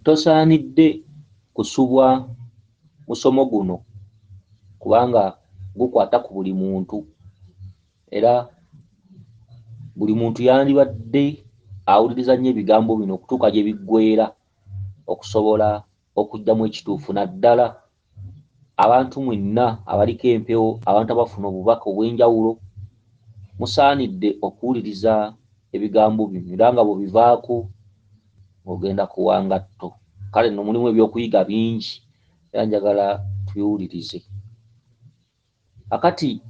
Tosaanidde kusubwa musomo guno kubanga gukwata ku buli muntu, era buli muntu yandibadde awuliriza nnyo ebigambo bino okutuuka gye biggweera okusobola okuggyamu ekituufu, naddala abantu mwenna abaliko empewo, abantu abafuna obubaka obw'enjawulo, musaanidde okuwuliriza ebigambo bino, era nga bw'obivaako ng'ogenda kuwa ngatto. Kale nno mulimu ebyokuyiga bingi era njagala tubiwulirize. Akati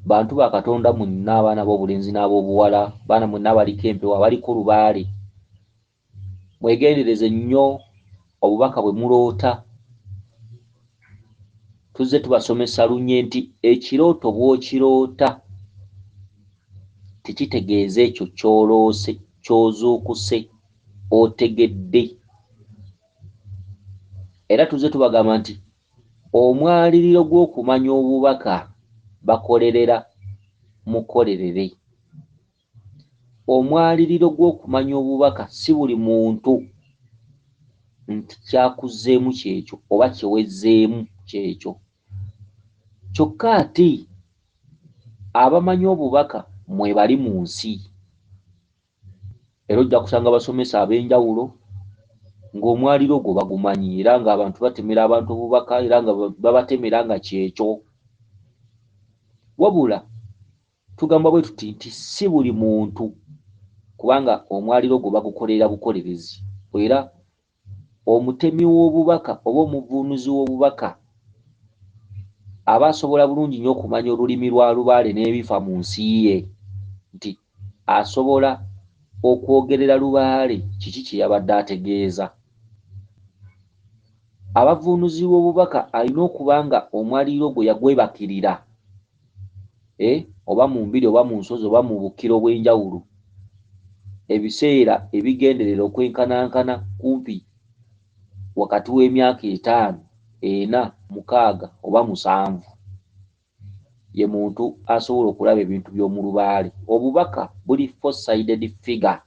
bantu ba Katonda mwenna, abaana ab'obulenzi n'ab'obuwala, baana mwenna abaliko empewo, abaliko lubaale, mwegendereze nnyo obubaka bwe muloota. Tuzze tubasomesa lunye nti ekirooto bw'okiroota tekitegeeza ekyo ky'oloose, ky'ozuukuse otegedde. Era tuzze tubagamba nti omwaliriro gw'okumanya obubaka bakolerera mukolerere. Omwaliriro gw'okumanya obubaka si buli muntu nti kyakuzzeemu kyekyo oba kyewezzeemu kyekyo. Kyokka ate abamanyi obubaka mwebali mu nsi, era ojja kusanga abasomesa ab'enjawulo ng'omwaliro ogwo bagumanyi, era ng'abantu batemera abantu obubaka, era nga babatemera nga kyekyo. Wabula tugamba bwe tuti nti si buli muntu, kubanga omwaliro ogwo bagukolerera bukolerezi, era omutemi w'obubaka oba omuvuunuzi w'obubaka aba asobola bulungi nnyo okumanya olulimi lwa lubaale n'ebifa mu nsi ye, nti asobola okwogerera lubaale kiki kye yabadde ategeeza. Abavuunuzi b'obubaka alina okuba nga omwaliro ogwo yagwebakirira, oba mu mbiri oba mu nsozi oba mu bukkiro obw'enjawulo, ebiseera ebigenderera okwenkanankana kumpi wakati w'emyaka 5, 4, 6 oba 7, ye muntu asobola okulaba ebintu by'omu lubaale. Obubaka buli four-sided figure,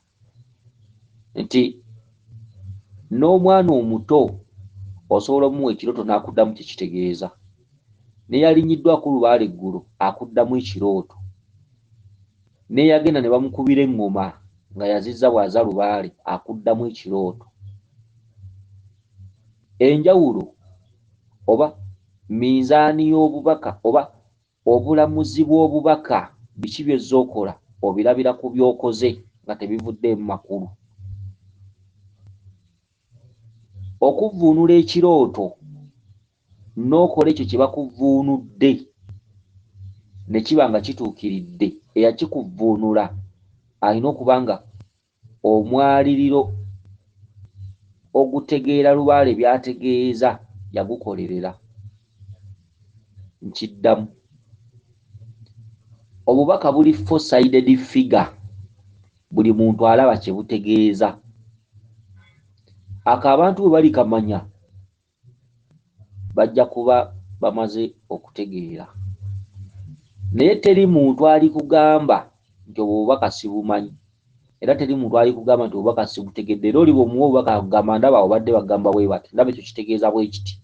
nti n'omwana omuto osobola omuwa ekirooto n'akuddamu kye kitegeeza, n'eyalinyiddwako lubaale eggulo akuddamu ekirooto, n'eyagenda ne bamukubira eŋŋoma nga yazizza bw'aza lubaale akuddamu ekirooto. Enjawulo oba minzaani y'obubaka oba obulamuzi bw'obubaka, biki by'ozze okola obirabira ku by'okoze nga tebivuddeemu makulu. Okuvvuunula ekirooto n'okola ekyo kye bakuvvuunudde ne kiba nga kituukiridde, eyakikuvvuunula alina okuba nga omwaliriro ogutegeera lubaale by'ategeeza yagukolerera. Nkiddamu, obubaka buli four-sided figure, buli muntu alaba kye butegeeza. Ako abantu bwe balikamanya bajja kuba bamaze okutegeera, naye teri muntu alikugamba nti obwo obubaka sibumanyi, era teri muntu alikugamba nti obubaka sibutegedde. Era oli bw'omuwa obubaka akugamba ndaba obadde bagamba bwe bati, ndaba ekyo kitegeeza bwe kiti.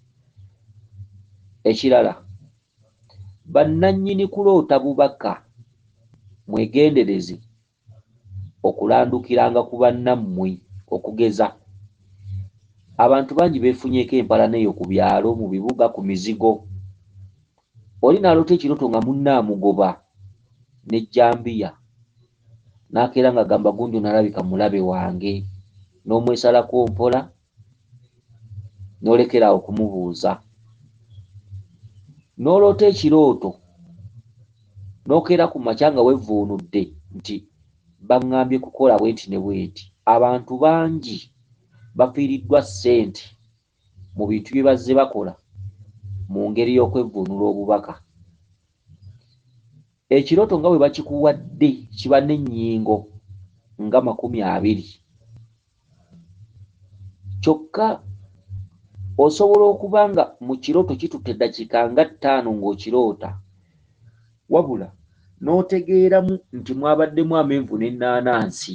Ekirala, bannannyini kuloota bubaka mwegendereze okulandukiranga ku bannammwe. Okugeza, abantu bangi beefunyeeko empalana eyo ku byalo, mu bibuga, ku mizigo. Oli n'aloota ekirooto nga munne amugoba n'ejjambiya, n'akeera ng'agamba gundi ono alabika mulabe wange, n'omwesalako mpola n'olekera awo okumubuuza. N'oloota ekirooto n'okeera ku makya nga weevvuunudde nti baŋŋambye kukola bwe nti ne bwe nti. Abantu bangi bafiiriddwa ssente mu bintu bye bazze bakola mu ngeri y'okwevvuunula obubaka. Ekirooto nga bwe bakikuwadde kiba n'ennyingo nga 20, kyokka osobola okuba nga mu kirooto kitutte eddakiika nga 5 ng'okiroota, wabula n'otegeeramu nti mwabaddemu amenvu n'ennaanansi.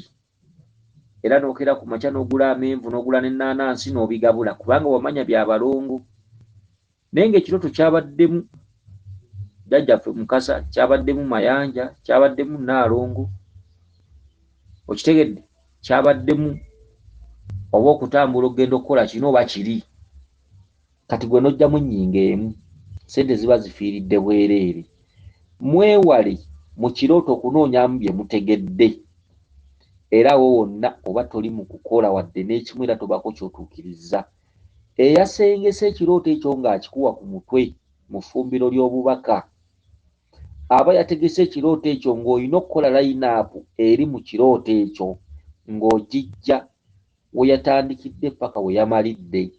Era n'okeera ku makya n'ogula amenvu n'ogula n'ennaanansi n'obigabula, kubanga wamanya bya balongo. Naye ng'ekirooto kyabaddemu jjajjaffe Mukasa, kyabaddemu Mayanja, kyabaddemu Nnaalongo, okitegedde, kyabaddemu oba okutambula okugenda okukola kino oba kiri. Kati gwe n'ojjamu ennyingo emu, ssente ziba zifiiridde bwereere. Mwewale mu kirooto okunoonyamu bye mutegedde, era awo wonna oba toli mu kukola wadde n'ekimu era tobaako ky'otuukirizza. Eyasengese ekirooto ekyo ng'akikuwa ku mutwe mu ffumbiro ly'obubaka, aba yategese ekirooto ekyo ng'olina okukola layinaapu eri mu kirooto ekyo ng'ogijja we yatandikidde paka we yamalidde.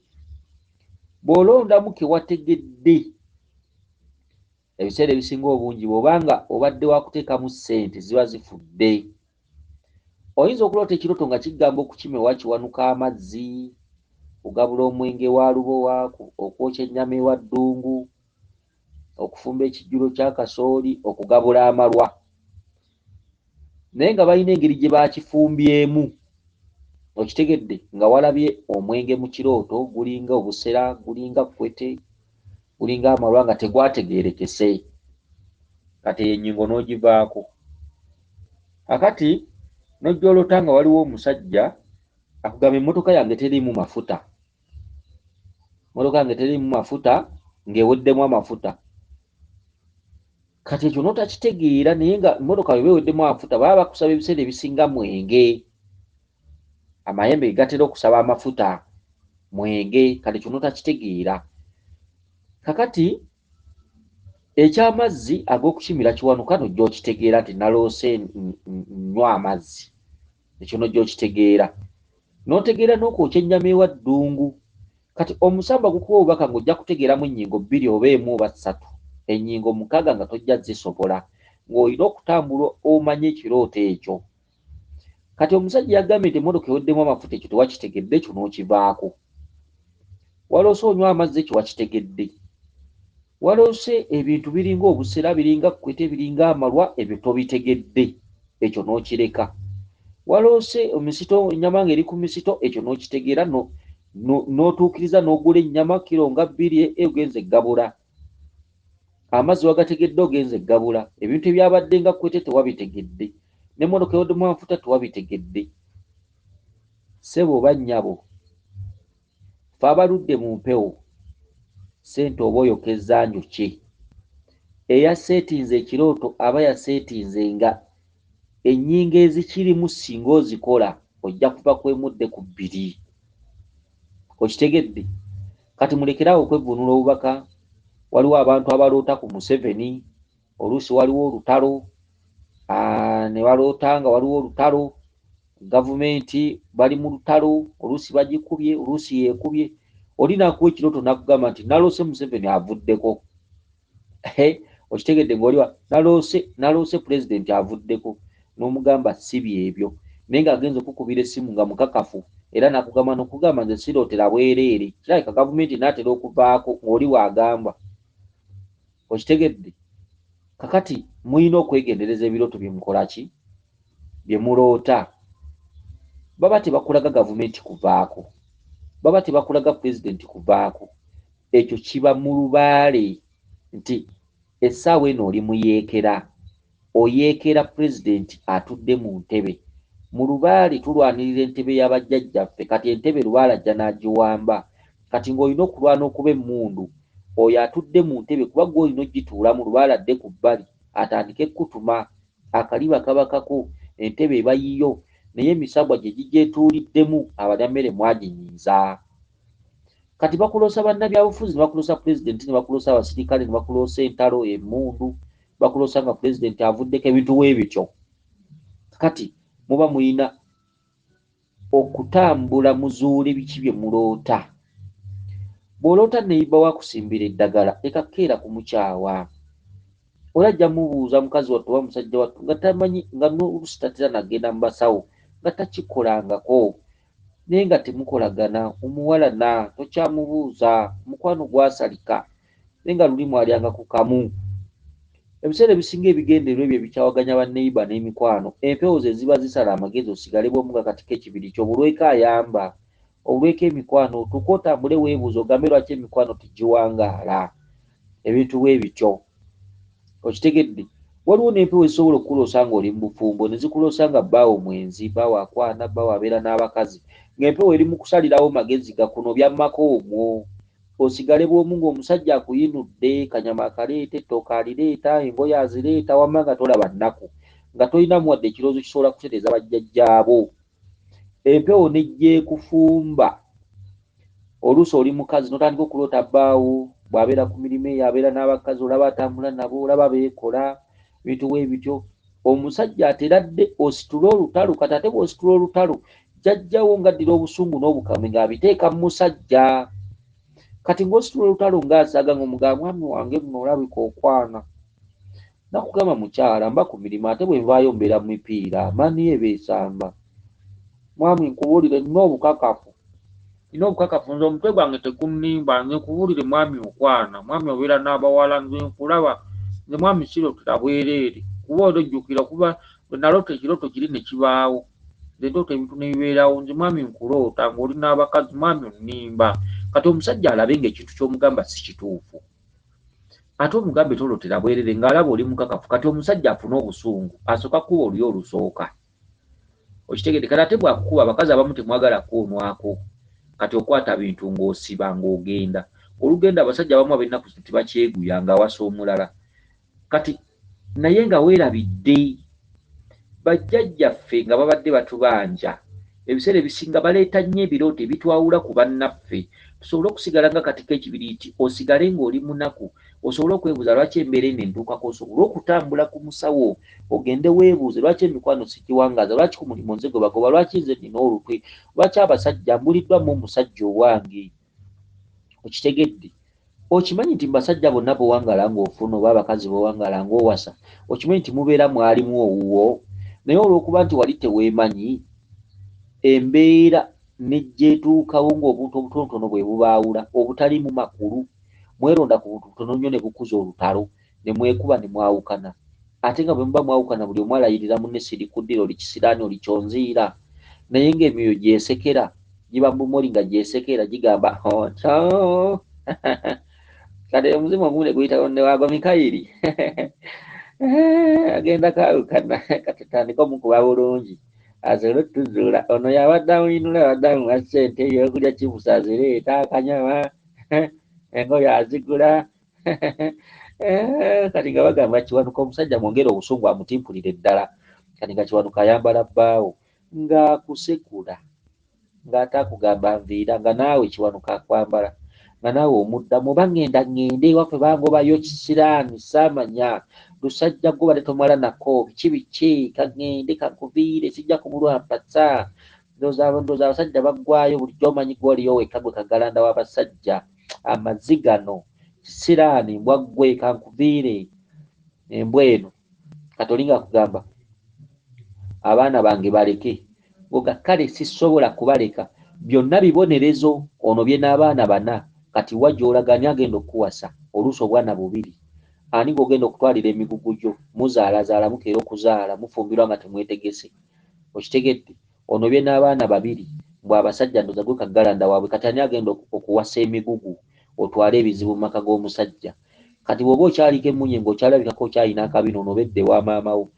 Bw'olondamu ke wategedde, ebiseera ebisinga obungi bw'oba nga obadde wa kuteekamu ssente ziba zifudde. Oyinza okuloota ekirooto nga kigamba okukima ewa Kiwanuka amazzi, kugabula omwenge ewa Lubowa, okwokya ennyama ewa Ddungu, okufumba ekijjulo kya kasooli, okugabula amalwa. Naye nga balina engeri gye baakifumbyemu, okitegedde, nga walabye omwenge mu kirooto gulinga obusera, gulinga kkwete, gulinga amalwa nga tegwategeerekese. Kati eyo ennyingo n'ogivaako. Kakati n'ojja olota nga waliwo omusajja akugamba emmotoka yange teriimu mafuta, emmotoka yange teriimu mafuta, ng'eweddemu amafuta. Kati ekyo n'otakitegeera, naye nga emmotoka bw'eba eweddemu amafuta baba bakusaba ebiseera ebisinga mwenge. Amayembe ge gatera okusaba amafuta mwenge, kati ekyo n'otakitegeera. Kakati eky'amazzi ag'okukimira Kiwanuka n'ojja okitegeera nti naloose nnywa amazzi, ekyo n'ojja okitegeera. N'otegeera n'okwokya ennyama ewa Ddungu. Kati omusambwa gukuwa obubaka ng'ojja kutegeeramu ennyingo bbiri oba emu oba ssatu, ennyingo mukaaga nga tojja zisobola, ng'olina okutambula omanye ekirooto ekyo. Kati omusajja yagambye nti emmotoka eweddemu amafuta, ekyo tewakitegedde, ekyo n'okivaako. Waloose onywa amazzi, ekyo wakitegedde. Waloose ebintu biringa obusera, biringa kkwete, biringa amalwa, ebyo tobitegedde, ekyo n'okireka. Waloose emisito, ennyama ng'eri ku misito, ekyo n'okitegeera, n'otuukiriza n'ogula ennyama kiro nga bbiri, ogenze eggabula. Amazzi wagategedde, ogenze eggabula. Ebintu ebyabadde nga kkwete tewabitegedde, n'emmotoka eweddemu amafuta tewabitegedde. Ssebo oba nnyabo, ffe abaludde mu mpewo, ssente oba oyokezza njokye. Eyaseetinze ekirooto aba yaseetinze nga ennyingo ezikirimu singa ozikola ojja kuva ku emu odde ku bbiri. Okitegedde? Kati mulekere awo okwevvuunula obubaka. Waliwo abantu abaloota ku Museveni, oluusi waliwo olutalo, ne baloota nga waliwo olutalo, gavumenti bali mu lutalo, oluusi bagikubye, oluusi yeekubye. Oli n'akuwa ekirooto n'akugamba nti naloose Museveni avuddeko. Okitegedde ng'oliwa naloose, naloose pulezidenti avuddeko, n'omugamba si byebyo, naye ng'agenze okukubira essimu nga mukakafu era n'akugamba n'okugamba nze sirootera bwereere, kirabika gavumenti enaatera okuvaako ng'oli bw'agamba. Okitegedde? Kakati mulina okwegendereza ebirooto bye mukola ki, bye muloota. Baba tebakulaga gavumenti kuvaako, baba tebakulaga pulezidenti kuvaako, ekyo kiba mu lubaale nti essaawa eno oli muyeekera, oyeekera pulezidenti atudde mu ntebe. Mu lubaale tulwanirira entebe ya bajjajjaffe, kati entebe lubaale ajja n'agiwamba. Kati ng'olina okulwana okuba emmundu, oyo atudde mu ntebe kuba ggwe olina ogituulamu, lubaale adde ku bbali atandike kukutuma. Akaliba kaba kako, entebe eba yiyo, naye emisambwa gye gigyetuuliddemu abalyammere mwaginyiiza. Kati bakuloosa bannabyabufuzi, ne bakuloosa pulezidenti, ne bakuloosa abasirikale, ne bakuloosa entalo, emmundu, bakuloosa nga pulezidenti avuddeko, ebintu bwe bityo. Kati muba mulina okutambula muzuule biki bye muloota. Bw'oloota neyiba wakusimbira eddagala, leka kukeera kumukyawa. Oli ajja mubuuza mukazi wattu oba musajja wattu nga tamanyi, nga n'oluusi tatera nagenda mu basawo, nga takikolangako, naye nga temukolagana, omuwalana, tokyamubuuza, omukwano gwasalika, naye nga luli mwalyanga ku kamu. Ebiseera ebisinga ebigendererwa ebyo ebikyawaganya banneyiba n'emikwano, empewo ze ziba zisala amagezi osigale bw'omu nga katiko ekibiri kyo obulweko ayamba, obulweko emikwano otuuke otambule weebuuze ogambe lwaki emikwano tegiwangaala. Ebintu bwe bityo. Okitegedde? Waliwo n'empewo ezisobola okukuloosa ng'oli mu bufumbo ne zikuloosa nga bbaawo mwenzi, bbaawo akwana, bbaawo abeera n'abakazi ng'empewo eri mu kusalirawo magezi gakunobya mu maka omwo. Osigale bw'omu ng'omusajja akuyinudde, kanyama akaleeta, ettooke alireeta, engoye azireeta wamma nga tolaba nnaku, nga tolinamu wadde ekirowoozo kisobola kutereeza bajjajjaabo. Empewo n'ejja ekufumba. Oluusi oli mukazi n'otandika okuloota bbaawo bw'abeera ku mirimu eyo abeera n'abakazi olaba atambula nabo olaba beekola ebintu bwe bityo. Omusajja ateradde ositule olutalo kati ate bw'ositula olutalo jjajjawo ng'addira obusungu n'obukambwe ng'abiteeka mu musajja. Kati ng'ositula olutalo ng'asaaga ng'omugamba mwami wange nno olabika okwana. Nakugamba mukyala mba ku mirimu ate bwe nvaayo mbeera mu mipiira maani yo eba esamba. Mwami nkubuulire nnina obukakafu. Nina obukakafu nze omutwe gwange tegunnimba nze nkubuulire mwami okwana mwami obeera n'abawala nze nkulaba nze mwami sirotera bwereere kuba era ojjukira okuva lwe naloota ekirooto kiri ne kibaawo nze ndoota ebintu ne bibeerawo nze mwami nkuloota ng'oli n'abakazi mwami onnimba kati omusajja alabe ng'ekintu ky'omugamba si kituufu ate omugambe tolotera bwerere ng'alaba oli mukakafu kati omusajja afune obusungu asooka kukuba oluyi olusooka Okitegedde? Kati ate bw'akukuba, abakazi abamu temwagala kukoonwako. Kati okwata bintu ng'osiba ng'ogenda. Olugenda abasajja abamu ab'ennaku zino tebakyeguya ng'awasa omulala. Kati naye nga weerabidde bajjajjaffe nga babadde batubanja ebiseera ebisinga baleeta nnyo ebirooto ebitwawula ku bannaffe tusobole okusigala nga kati k'ekibiriiti osigale ng'oli munaku osobole okwebuuza lwaki embeera eno entuukako osobole okutambula ku musawo ogende weebuuze lwaki emikwano sigiwangaaza lwaki ku mulimu nze gwe bagoba lwaki nze nina olutwe lwaki abasajja mbuliddwamu omusajja owange okitegedde okimanyi nti mubasajja bonna bowangala ng'ofuna oba abakazi bowangala ng'owasa okimanyi nti mubeera mwalimu owuwo naye olw'okuba nti wali teweemanyi embeera nejjeetuukawo ng'obuntu obutonotono bwe bubaawula obutaliimu makulu Mweronda ku buntu butono nnyo ne bukuza olutalo, ne mwekuba ne mwawukana. Ate nga bwe muba mwawukana buli omu alayirira munne sirikuddira, oli kisiraani, oli kyonziira. Naye ng'emyoyo gyesekera, giba mu bumoli nga gyesekera gigamba otyo. Kati omuzimu ogumu ne guyita ne waagwa Mikayiri. Agenda kwawukana, kati tutandike omukuba bulungi. Asobole otuzuula ono y'abadde amuyinula, abadde amuwa ssente, ebyokulya chipusi azireeta, akanyama. Engoye azigula kati nga bagamba Kiwanuka omusajja mwongere obusungu amutimpulire ddala kati nga Kiwanuka ayambala bbaawo ng'akusekula ng'ate akugamba nviira nga naawe Kiwanuka akwambala nga naawe omuddamu oba ŋŋenda ŋŋende ewaffe bangobayo kisiraani saamanya lusajja gwo badde tomala nako biki biki kaŋŋende kankuviire sijja kubulwa mpasa Ndowooza abasajja baggwaayo bulijjo omanyi gwoliyo wekka gwe kagalanda w'abasajja amazi gano kisiraani mbwa ggwe kankuviire embwa eno kati olinga akugamba abaana bange baleke ngoga kale sisobola kubaleka byonna bibonerezo onobye n'abaana bana kati wa gy'olaga ani agenda okukuwasa oluusi obwana bubiri ani gw'ogenda okutwalira emigugu gyo muzaalazaala mukeera okuzaala mufumbirwa nga temwetegese Okitegedde? Onobye n'abaana babiri mbu abasajja ndoza gwe kaggalanda waabwe kati ani agenda okuwasa emigugu otwale ebizibu mu maka g'omusajja kati bw'oba okyaliko emmunye ng'okyalabikako okyalina akabina onobedde ewa maama wo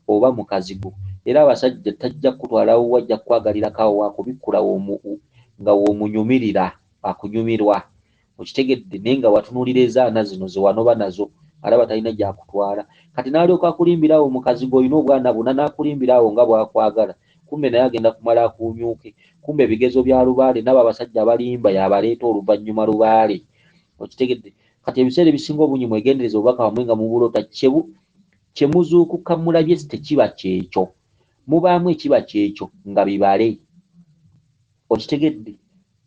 oba mu kazigo era abasajja tajja kukutwala wuwo ajja kukwagalirako awo wakubikkula nga w'omunyumirira akunyumirwa Okitegedde naye nga watunuulira ezaana zino zewanoba nazo alaba talina gyakutwala kati nalyoka akulimbira awo mukazigo olina obwana buna nakulimbira awo nga bwakwagala kumbe naye agenda kumala akuunyuuke kumbe ebigezo bya lubaale nabo abasajja abalimba yabaleeta oluvanyuma lubaale okitegedde kati ebiseera ebisinga obungi mwegendereze obubaka bwamwe nga mubuloota kyemuzuukuka mulabye tekiba kyekyo mubaamu ekiba kyekyo nga bibale okitegedde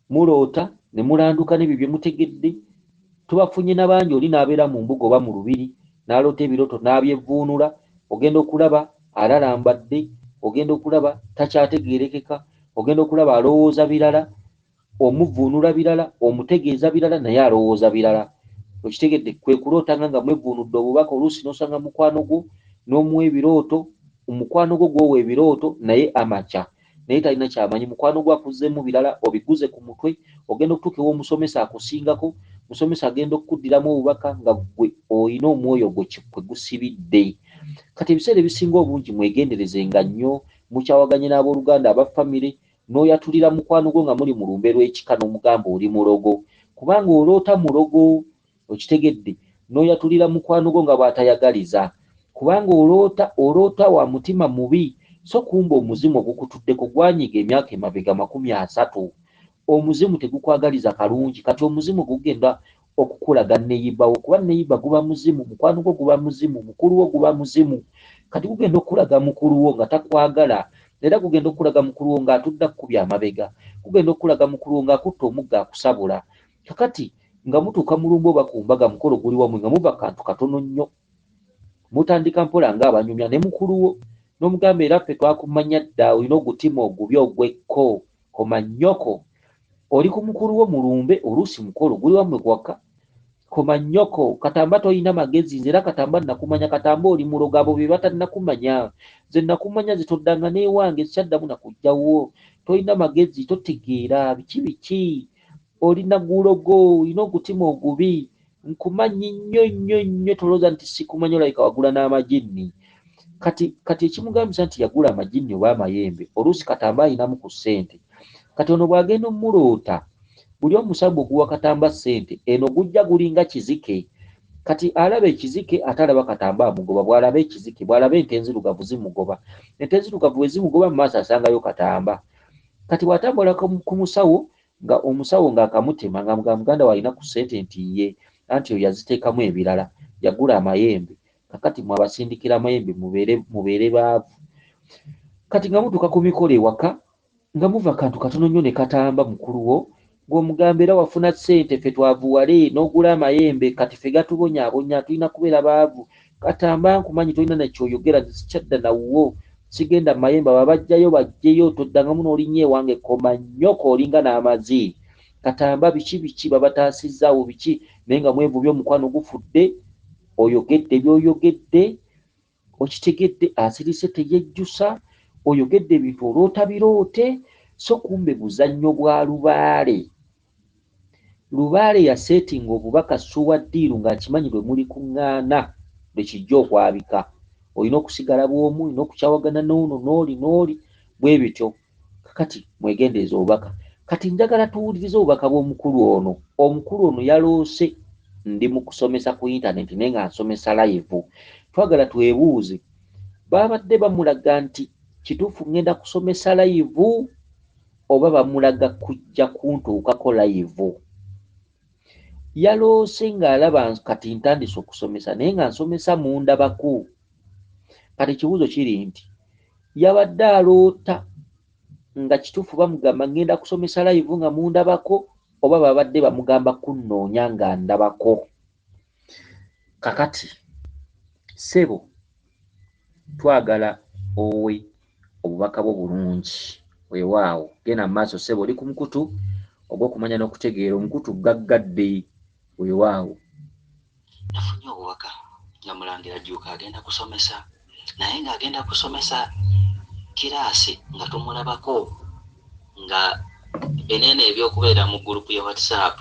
Muloota ne mulanduka n'ebyo bye mutegedde. Tubafunye na bangi oli n'abeera mu mbuga oba mu lubiri n'aloota ebirooto n'abyevvuunula, ogenda okulaba alalambadde, ogenda okulaba takyategeerekeka, ogenda okulaba alowooza birala, omuvvuunula birala, omutegeeza birala naye alowooza birala. Okitegedde? Kwe kulootanga nga mwevvuunudde obubaka, oluusi n'osanga mukwano gwo n'omuwa ebirooto, mukwano gwo gw'owa ebirooto naye amakya naye talina kyamanyi, mukwano gwo akuzzeemu birala, obiguze ku mutwe, ogenda okutuuka ew'omusomesa akusingako, musomesa agenda okukuddiramu obubaka nga ggwe olina omwoyo gwo kwe gusibidde. Kati ebiseera ebisinga obungi mwegenderezenga nnyo, mukyawaganye n'abooluganda aba famire, n'oyatulira mukwano gwo nga muli mu lumbe lw'ekika n'omugamba oli mulogo, kubanga oloota mulogo. Okitegedde? N'oyatulira mukwano gwo nga bw'atayagaliza, kubanga oloota, oloota wa mutima mubi, so kumbe omuzimu ogukutuddeko gwanyiga emyaka emabega 30. Omuzimu tegukwagaliza kalungi. Kati omuzimu gugenda okukulaga neyiba wo, kuba neyiba guba muzimu, mukwano gwo guba muzimu, mukulu wo guba muzimu. Kati gugenda okukulaga mukulu wo nga takwagala, era gugenda okukulaga mukulu wo ng'atudde akukubye amabega, gugenda okukulaga mukulu wo ng'akutta omuggo akusabula. Kakati nga mutuuka mu lumbe oba ku mbaga, mukolo guli wammwe, nga muva kantu katono nnyo, mutandika mpola ng'abanyumya ne mukulu wo, n'omugamba era ffe twakumanya dda, olina ogutima ogubi ogw'ekko, koma nnyoko. Oli ku mukulu wo mu lumbe, oluusi mukolo guli wammwe waka, koma nnyoko, Katamba tolina magezi, nze era Katamba nakumanya, Katamba oli mulogo, abo be batannakumanya, nze nakumanya, nze toddanga n'ewange, sikyaddamu na kujjawo, tolina magezi, totegeera biki biki, olina gulogo, olina ogutima ogubi, nkumanyi nnyo nnyo nnyo, tolowooza nti sikumanyi, olabika wagula n'amajinni. Kati kati ekimugambisa nti yagula amajinni oba amayembe, oluusi Katamba alinamu ku ssente. Kati ono bw'agenda omuloota, buli omusago oguwa Katamba ssente, eno gujja gulinga kizike. Kati alaba ekizike, ate alaba Katamba amugoba, bw'alaba ekizike, bw'alaba ente enzirugavu zimugoba. Ente enzirugavu bwe zimugoba mu maaso asangayo Katamba. Kati bw'atambula ku musawo, nga omusawo ng'akamutema, ng'amugamba muganda we alina ku ssente nti ye, anti oyo yaziteekamu ebirala, yagula amayembe. Kakati mwe abasindikira amayembe mubeere, mubeere baavu. Kati nga mutuuka ku mikolo ewaka, nga muva kantu katono nnyo ne Katamba mukulu wo, ng'omugamba era wafuna ssente, ffe twavuwale n'ogula amayembe, kati ffe gatubonyaabonya, tulina kubeera baavu. Katamba nkumanyi tolina na ky'oyogera, nze sikyadda na wuwo, sigenda mu mayembe, abo abajjayo bajjeyo, toddangamu n'olinnya ewange, koma nnyoko olinga n'amazi. Katamba biki biki babataasizzaawo biki, naye nga mwevubye omukwano gufudde, oyogedde by'oyogedde, okitegedde, asirise teyejjusa, oyogedde ebintu oloota biroote, so kumbe buzannyo bwa lubaale. Lubaale yaseetinga obubaka Ssuwa ddiiru ng'akimanyi lwe mulikuŋŋaana lwe kijja okwabika. Olina okusigala bw'omu, olina okukyawagana n'ono n'oli n'oli, bwe bityo. Kakati mwegendereze obubaka. Kati njagala tuwulirize obubaka bw'omukulu ono. Omukulu ono yaloose ndi mu kusomesa ku yintaneti naye nga nsomesa live. Twagala twebuuze, babadde bamulaga nti kituufu ŋŋenda kusomesa live oba bamulaga kujja kuntuukako live? Yaloose ng'alaba kati ntandise okusomesa naye nga nsomesa mundabako. Kati ekibuuzo kiri nti yabadde aloota nga kituufu bamugamba ŋŋenda kusomesa live nga mundabako oba babadde bamugamba kunnoonya nga ndabako? Kakati ssebo twagala owe obubaka bwo bulungi. Weewaawo genda mu maaso ssebo, oli ku mukutu ogw'okumanya n'okutegeera, omukutu gaggadde. Weewaawo. Nafunye obubaka nga Mulangira Jjuuko agenda kusomesa, naye ng'agenda kusomesa kiraasi nga tumulabako, nga eneeno ebyokubeera mu gurupu ya WhatsApp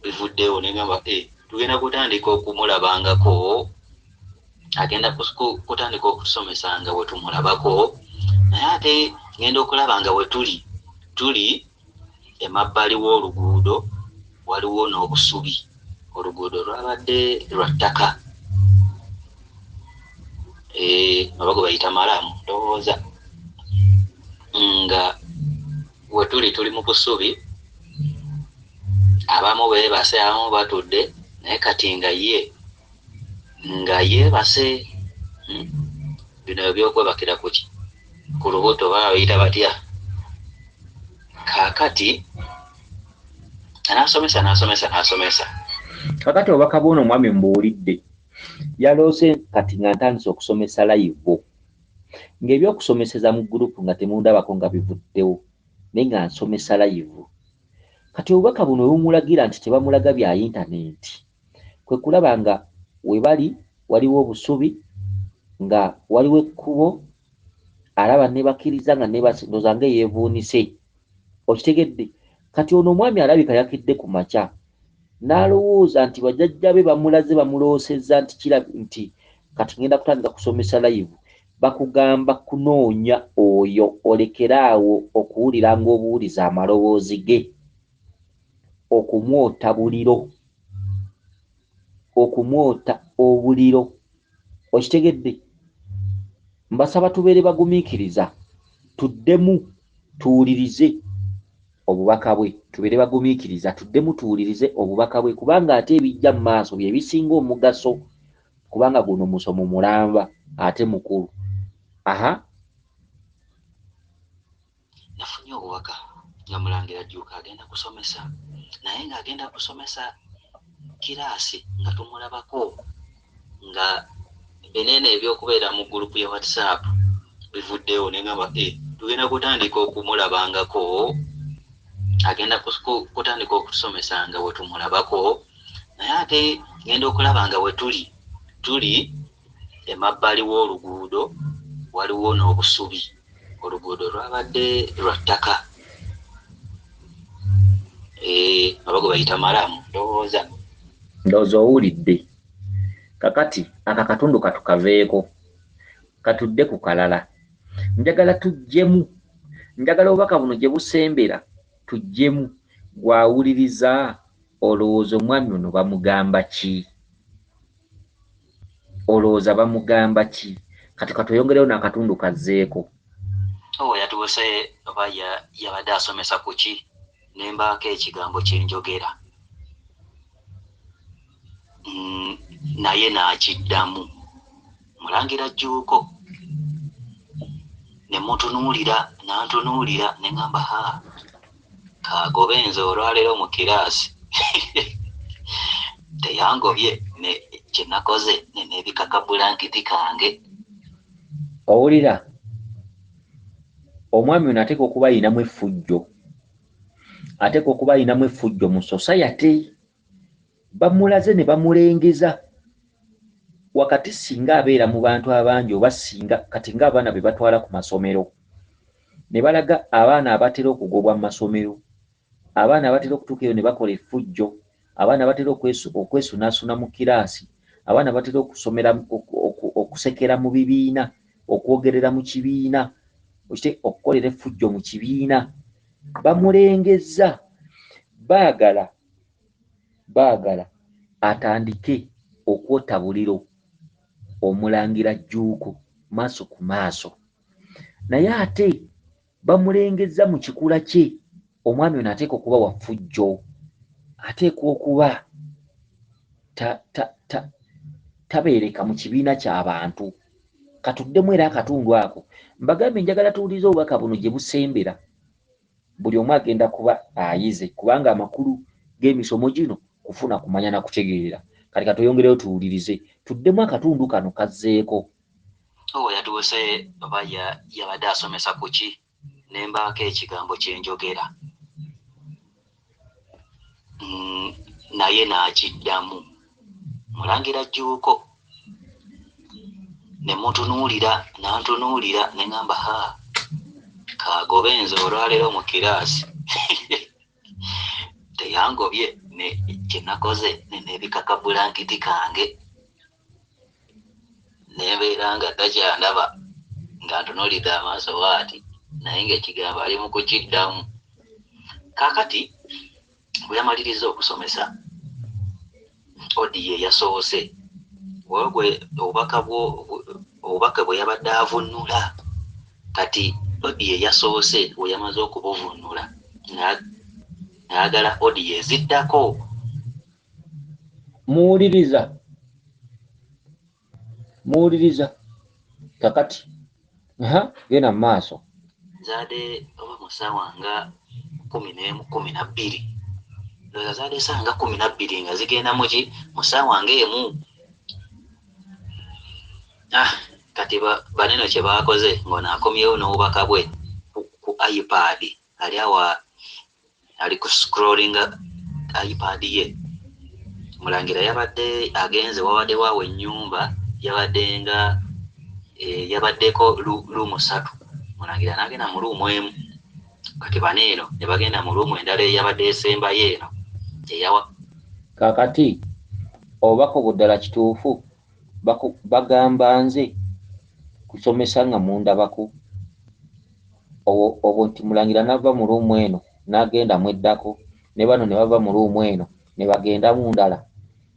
bivuddewo, ne ngamba tugenda kutandika okumulabangako, agenda kutandika okutusomesa nga bwe tumulabako. Naye ate ngenda okulaba nga we tuli, tuli emabbali w'oluguudo, waliwo n'obusubi, oluguudo lwabadde lwa ttaka, oba gwe bayita malamu ndowooza, nga we tuli tuli mu busubi, abamu beebase, abamu batudde, naye kati nga ye nga yeebase. Bino ebyokwebakira kuki ku lubuto baba bayita batya? Kaakati n'asomesa n'asomesa n'asomesa. Kakati obubaka bw'ono omwami mbuwulidde. Yaloose kati nga ntandise okusomesa live, ng'ebyokusomeseza mu gurupu nga temundabako nga bivuddewo, naye nga nsomesa live. Kati obubaka buno bumulagira nti tebamulaga bya yintaneti. Kwe kulaba nga we bali waliwo obusubi, nga waliwo ekkubo, alaba ne bakkiriza nga neebase, ndowooza nga eyeevuunise. Okitegedde? Kati ono omwami alabika yakedde ku makya n'alowooza nti bajjajja be bamulaze, bamuloosezza nti kira nti kati ngenda kutandika kusomesa live. Bakugamba kunoonya oyo olekere awo okuwuliranga obuwuliza amaloboozi ge, okumwota buliro, okumwota obuliro. Okitegedde? Mbasaba tubeere bagumiikiriza, tuddemu tuwulirize obubaka bwe, tubeere bagumiikiriza, tuddemu tuwulirize obubaka bwe, kubanga ate ebijja mu maaso bye bisinga omugaso, kubanga guno musomo mulamba ate mukulu. Aha. Nafunye obubaka nga Mulangira Jjuuko agenda kusomesa, naye ng'agenda kusomesa kiraasi nga tumulabako, nga bineene ebyokubeera mu gurupu ya WhatsApp bivuddewo, ne ngamba tugenda kutandika okumulabangako, agenda kutandika okutusomesa nga bwe tumulabako, naye ate ngenda okulaba nga bwe tuli tuli emabbali w'oluguudo waliwo n'obusubi, oluguudo lwabadde lwa ttaka, oba gwe bayita malamu ndowooza. Ndowooza owulidde. Kakati aka katundu katukaveeko, katudde ku kalala. Njagala tuggyemu, njagala obubaka buno gye busembera tuggyemu. Gw'awuliriza olowooza omwami ono bamugamba ki? Olowooza bamugamba ki? Kati katweyongereyo n'akatundu kazzeeko. Owo yatuuse oba yabadde asomesa ku ki, ne mbaako ekigambo kye njogera, naye n'akiddamu. Mulangira Jjuuko ne mutunuulira, n'antunuulira, ne ŋŋamba ha kaagobe nze olwaleero mu kiraasi. Teyangobye, ne kye nakoze ne neebika kabulankiti kange. Owulira omwami ono ateekwa okuba ayinamu effujjo, ateekwa okuba ayinamu effujjo mu society. Bamulaze ne bamulengeza wakati singa abeera mu bantu abangi, oba singa kati ng'abaana be batwala ku masomero ne balaga abaana abatera okugobwa mu masomero, abaana abatera okutuuka eyo ne bakola effujjo, abaana abatera okwesunaasuna mu kiraasi, abaana abatera okusomera okusekera mu bibiina, okwogerera mu kibiina, okukolera effujjo mu kibiina. Bamulengezza, baagala baagala atandike okwota buliro Omulangira Jjuuko maaso ku maaso, naye ate bamulengezza mu kikula kye. Omwami ono ateekwa okuba wa ffujjo, ateekwa okuba tabeereka mu kibiina ky'abantu. Katuddemu era akatundu ako. Mbagambye njagala tuwulirize obubaka buno gye busembera. Buli omu agenda kuba ayize, kubanga amakulu g'emisomo gino kufuna kumanya na kutegeera. Kati katweyongereyo tuwulirize, tuddemu akatundu kano kazzeeko. Owo yatuuse oba yabadde asomesa ku ki, ne mbaako ekigambo kye njogera, naye n'akiddamu. Mulangira Jjuuko ne mutunuulira, n'antunuulira, ne ŋŋamba ha kaagobe nze olwaleero mu kiraasi. Teyangobye, ne kye nakoze ne neebika kabulankiti kange, ne mbeera nga takyandaba, nga ntunuulidde amaaso bw'ati, naye ng'ekigambo ali mu kukiddamu. Kaakati bwe yamaliriza okusomesa, odiyo eyasoose gwe obubaka bwo, obubaka bwe yabadde avunnula, kati odiyo eyasoose we yamaze okubuvunnula n'ayagala odiyo eziddako. Muwuliriza, muwuliriza kakati. Aha, genda mu maaso. Zaade oba mu ssaawa nga 11, 12, ndowooza zaade essaawa nga 12 nga zigenda muki mu ssaawa nga 1. Kati banene kye baakoze ng'ono akomyewo n'obubaka bwe ku iPad, ali awa ali ku scrollinga iPad ye. Mulangira yabadde agenze, wabadde waawe ennyumba yabadde nga yabaddeko room 3. Mulangira n'agenda mu room emu, kati bano eno ne bagenda mu room endala eyabadde esembayo eno eyawa. Kaakati obubaka obwo ddala kituufu bagamba nze kusomesa nga mundabako obwo nti Mulangira n'ava mu room eno n'agenda mweddako, ne bano ne bava mu room eno ne bagenda mu ndala.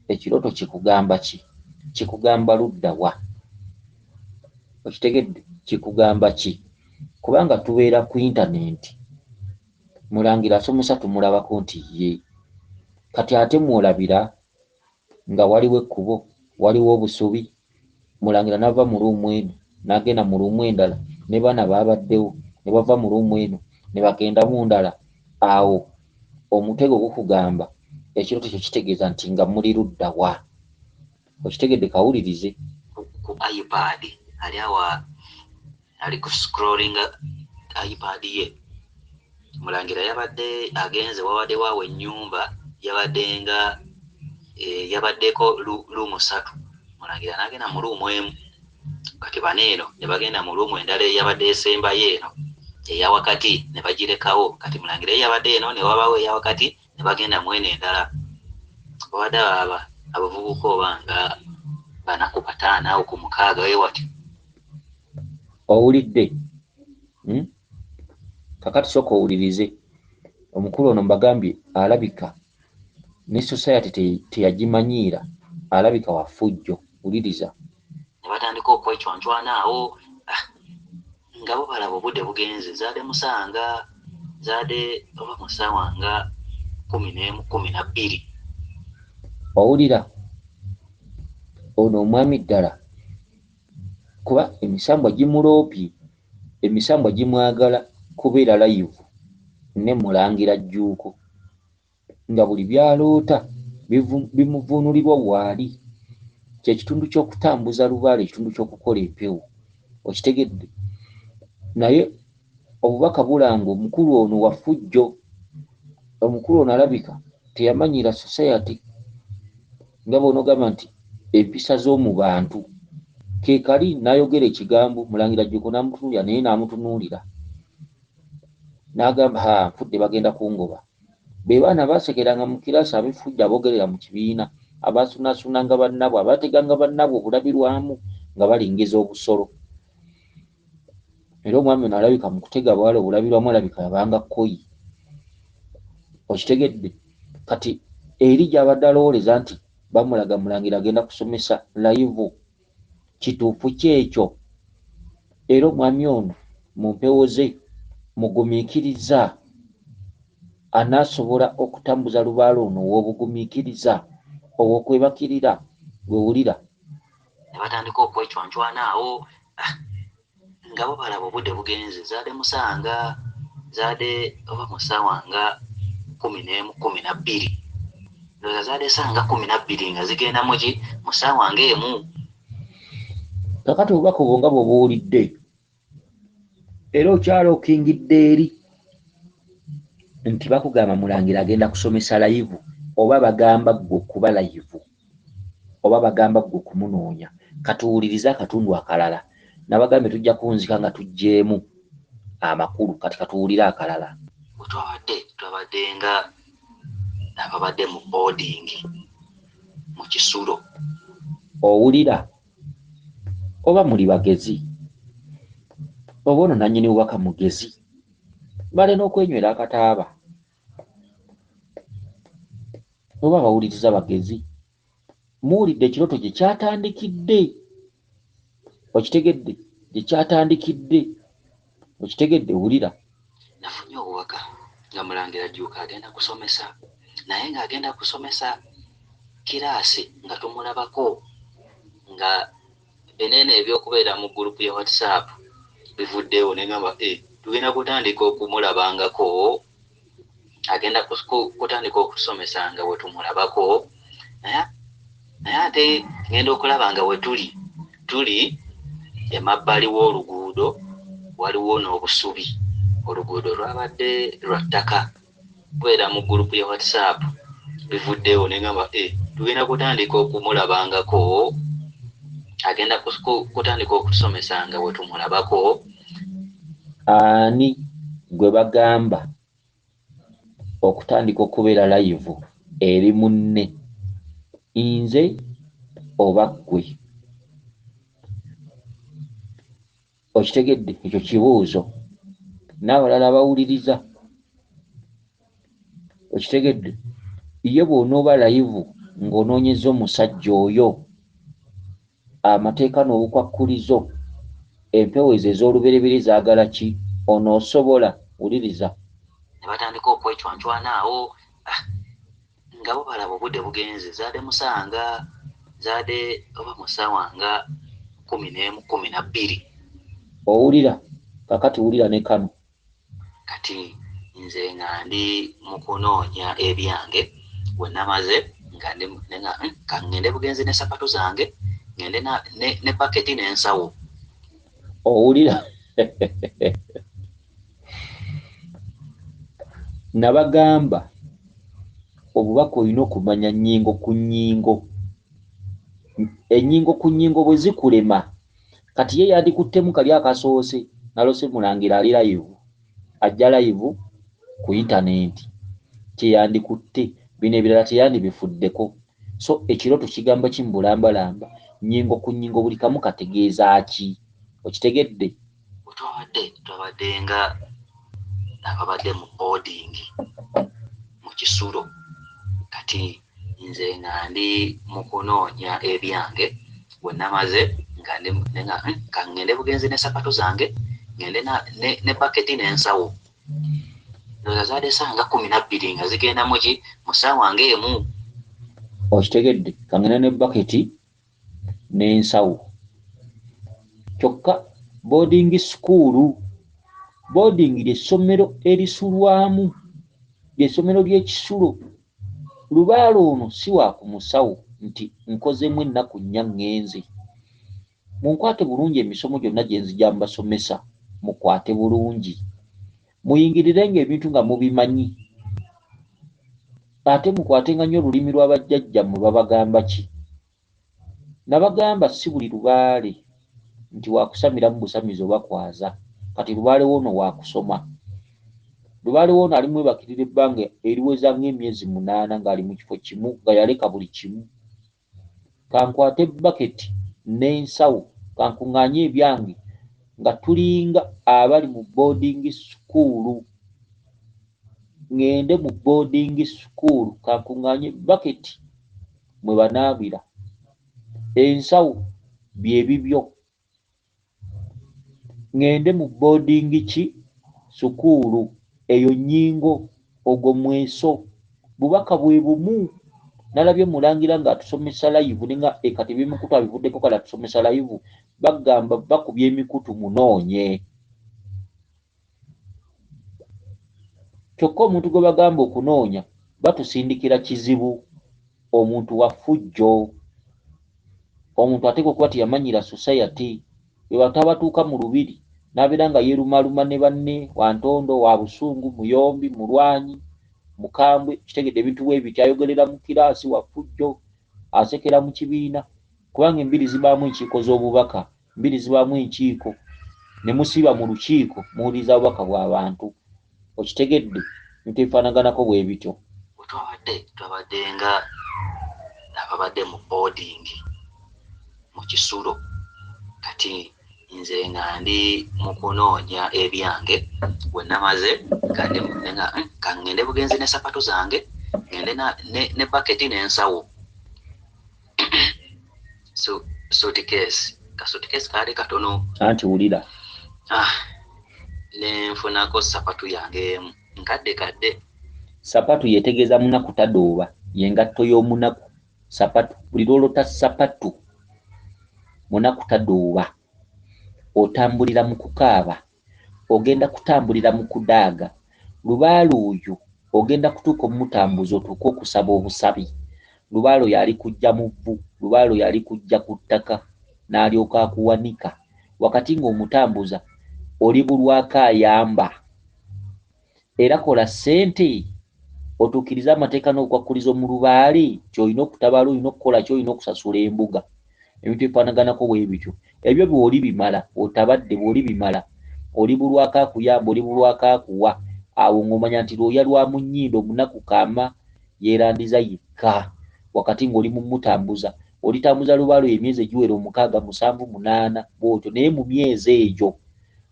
Ekirooto kikugamba ki? Kikugamba ludda wa? Okitegedde? Kikugamba ki? Kubanga tubeera ku internet, Mulangira asomesa tumulabako nti ye. Kati ate mwolabira nga waliwo ekkubo, waliwo obusubi, Mulangira n'ava mu room eno n'agenda mu room endala, ne baana baabaddewo ne bava mu room eno ne bagenda mu ndala. Awo omutego gukugamba ekirooto kyo kitegeeza nti nga muli ludda wa? Okitegedde? Kawulirize. Ku iPad ali awa ali ku scrollinga iPad ye. Mulangira yabadde agenze, wabadde waawe ennyumba yabadde nga yabaddeko room 3. Mulangira n'agenda mu room emu, kati bano eno ne bagenda mu room endala eyabadde esembayo eno eya wakati ne bagirekawo. Kati Mulangira eyabadde eno ne wabaawo eya wakati ne bagenda mu eno endala. Babadde aba abavubuka oba nga 4 ku 5 awo ku 6 we wati. Owulidde? Kakati sooka owulirize. Omukulu ono mbagambye alabika ne society teyagimanyiira, alabika wa ffujjo. Wuliriza. Ne batandika okwecwancwana awo, nga bo balaba obudde bugenze, zaade musanga zaade oba musawa nga 11 12. Owulira ono omwami ddala, kuba emisambwa gimuloopye, emisambwa gimwagala kubeera live ne Mulangira Jjuuko, nga buli byaloota bimuvuunulirwa waali. Kyekitundu ky'okutambuza lubaale, ekitundu ky'okukola empewo. Okitegedde? Naye obubaka bulanga omukulu ono wa ffujjo. Omukulu ono alabika teyamanyiira society, nga bw'onoogamba nti empisa z'omu bantu. Ke kali n'ayogera ekigambo, Mulangira Jjuuko n'amutunuulira, naye n'amutunuulira n'agamba, ha, nfudde, bagenda kungoba. Be baana baasekeranga mu kiraasi, ab'effujjo, aboogerera mu kibiina, abaasunaasuunanga bannaabwe, abaateganga bannaabwe obulabirwamu nga balingeza obusolo. Era omwami ono alabika mu kutega bwala obulabirwamu alabika yabanga kkoyi. Okitegedde? Kati eri gy'abadde alowooleza nti bamulaga Mulangira agenda kusomesa live, kituufu ki ekyo? Era omwami ono mu mpewo ze mugumiikiriza, anaasobola okutambuza lubaale ono ow'obugumiikiriza, ow'okwebakirira? Gwe wulira. Ne batandika okwecwancwana awo, nga bo balaba obudde bugenze, zaade musanga zaade oba musawa nga 11 12. Ndowooza zaade sanga 12 nga zigenda muki musawa nga 1. Kakati obubaka obwo nga bw'obuwulidde, era okyala okingidde eri nti bakugamba Mulangira agenda kusomesa live, oba bagamba ggwe okuba live, oba bagamba ggwe okumunoonya. Katuwulirize akatundu akalala. Nabagambye tujja kunzika nga tuggyeemu amakulu. Kati katuwulire akalala. Bwe twabadde nga ababadde mu boarding mu kisulo. Owulira? Oba muli bagezi, oba ono nannyini bubaka mugezi, balina okwenywera akataaba. Oba abawuliriza bagezi, muwulidde ekirooto gye kyatandikidde. Okitegedde? Gye kyatandikidde. Okitegedde? Wulira. Nafunye obubaka nga Mulangira Jjuuko agenda kusomesa, naye ng'agenda kusomesa kiraasi nga tumulabako nga eneeno ebyokubeera mu gurupu ya WhatsApp bivuddewo, ne ngamba tugenda kutandika okumulabangako, agenda kutandika okutusomesa nga bwe tumulabako, naye ate ngenda okulaba nga we tuli emabbali w'oluguudo waliwo n'obusubi. Oluguudo lwabadde lwa ttaka. Kubeera mu gurupu ya WhatsApp bivuddewo, ne ngamba Tugenda kutandika okumulabangako, agenda kutandika okutusomesa nga bwe tumulabako. Ani gwe bagamba okutandika okubeera live eri munne, nze oba ggwe? Okitegedde? Ekyo kibuuzo n'abalala abawuliriza. Okitegedde? Ye bw'onooba live ng'onoonyeza omusajja oyo amateeka n'obukwakkulizo, empewo ezo ez'olubereberye zaagala ki? Onoosobola? Wuliriza. Ne batandika okwecwancwana awo, nga bo balaba obudde bugenze, zaade musanga zaade oba musawa nga 11, 12. Owulira? Kakati wulira ne kano. Kati nze nga ndi mu kunoonya ebyange, bwe namaze nga ndi nga ka ŋŋende bugenzi ne sapatu zange, ŋŋende ne baketi n'ensawo. Owulira? Nabagamba obubaka olina okumanya nnyingo ku nnyingo. Ennyingo ku nnyingo bwe zikulema, kati ye yandikuttemu kali akasoose. Nalose mulangira ali live, ajja live ku intaneti, kyeyandikutte bino ebirala teyandibifuddeko. So ekirooto kigamba ki mu bulambalamba? Nnyingo ku nnyingo buli kamu kategeeza ki? Okitegedde? Twabadde nga ababadde mu boarding mu kisulo. Kati nze nga ndi mu kunoonya ebyange, bwe namaze nga ndi nga ka ŋŋende bugenzi ne sapatu zange, ŋŋende ne baketi n'ensawo. Ndowooza zaade ssaawa nga 12 nga zigenda muki mu ssaawa ng'emu. Okitegedde? Ka ŋŋende ne baketi n'ensawo. Kyokka boarding school, boarding ly'essomero erisulwamu, ly'essomero ly'ekisulo. Lubaale ono si wa ku musawo nti nkozeemu ennaku 4 ŋŋenze. Munkwate bulungi emisomo gyonna gye nzija mbasomesa, mukwate bulungi. Muyingirirenga ebintu nga mubimanyi. Ate mukwatenga nnyo olulimi lw'abajjajjammwe babagamba ki? Nabagamba si buli lubaale nti wakusamiramu busamizi oba kwaza. Kati lubaale woono wakusoma. Lubaale woono ali mwebakirira ebbanga eriweza ng'emyezi 8 ng'ali mu kifo kimu nga yaleka buli kimu. Kankwate baketi n'ensawo, kankuŋŋaanye ebyange nga tulinga abali mu boarding school. Ŋŋende mu boarding school, kankuŋŋaanye baketi mwe banaabira, ensawo bye bibyo. Ŋŋende mu boarding ki? Sukuulu. Eyo nnyingo, ogwo mweso. Bubaka bwe bumu. Nalabye mulangira ng'atusomesa live ne nga kati eby'emikutu abivuddeko kale atusomesa live. Bagamba bakubye emikutu munoonye. Kyokka omuntu gwe bagamba okunoonya batusindikira kizibu. Omuntu wa ffujjo. Omuntu ateekwa okuba teyamanyira society. Bwe bantu abatuuka mu lubiri n'abeera nga yeerumaaluma ne banne, wa ntondo, wa busungu, muyombi, mulwanyi, mukambwe, kitegedde ebintu bwe bityo, ayogerera mu kiraasi, wa ffujjo, asekera mu kibiina. Kubanga embiri zibaamu enkiiko z'obubaka, mbiri zibaamu enkiiko, ne musiiba mu lukiiko muwuliriza bubaka bw'abantu. Okitegedde? Ebintu ebifaanaganako bwe bityo. Bwe twabadde nga ababadde mu boarding mu kisulo. Kati nze nga ndi mu kunoonya ebyange, bwe namaze nga ndi nga ka ŋŋende bugenzi ne sapatu zange, ŋŋende ne baketi n'ensawo. Suitcase, ka suitcase kaali katono. Anti wulira. Ne nfunako sapatu yange emu nkadde kadde. Sapatu yeetegeeza munaku tadooba, ye ngatto y'omunaku. Sapatu, buli lw'olota sapatu, munaku tadooba. Otambulira mu kukaaba, ogenda kutambulira mu kudaaga. Lubaale oyo ogenda kutuuka omutambuza otuuke okusaba obusabi. Lubaale oyo alikujja mu vvu, lubaale oyo alikujja ku ttaka n'alyoka akuwanika. Wakati ng'omutambuza oli bulwako ayamba. Era kola ssente Otuukirize amateeka n'obukwakkulizo mu lubaale, ky'olina okutabaala, olina okukola ki, olina okusasula embuga. Ebintu ebifaanaganako bwe bityo. Ebyo bw'oli bimala, otabadde bw'oli bimala, oli bulwako akuyamba, oli bulwako akuwa, awo ng'omanya nti lwoya lwa mu nnyindo, omunaku kaama yeerandiza yekka. Wakati ng'oli mu mutambuza, olitambuza lubaale emyezi egiwera 6, 7, 8 bw'otyo, naye mu myezi egyo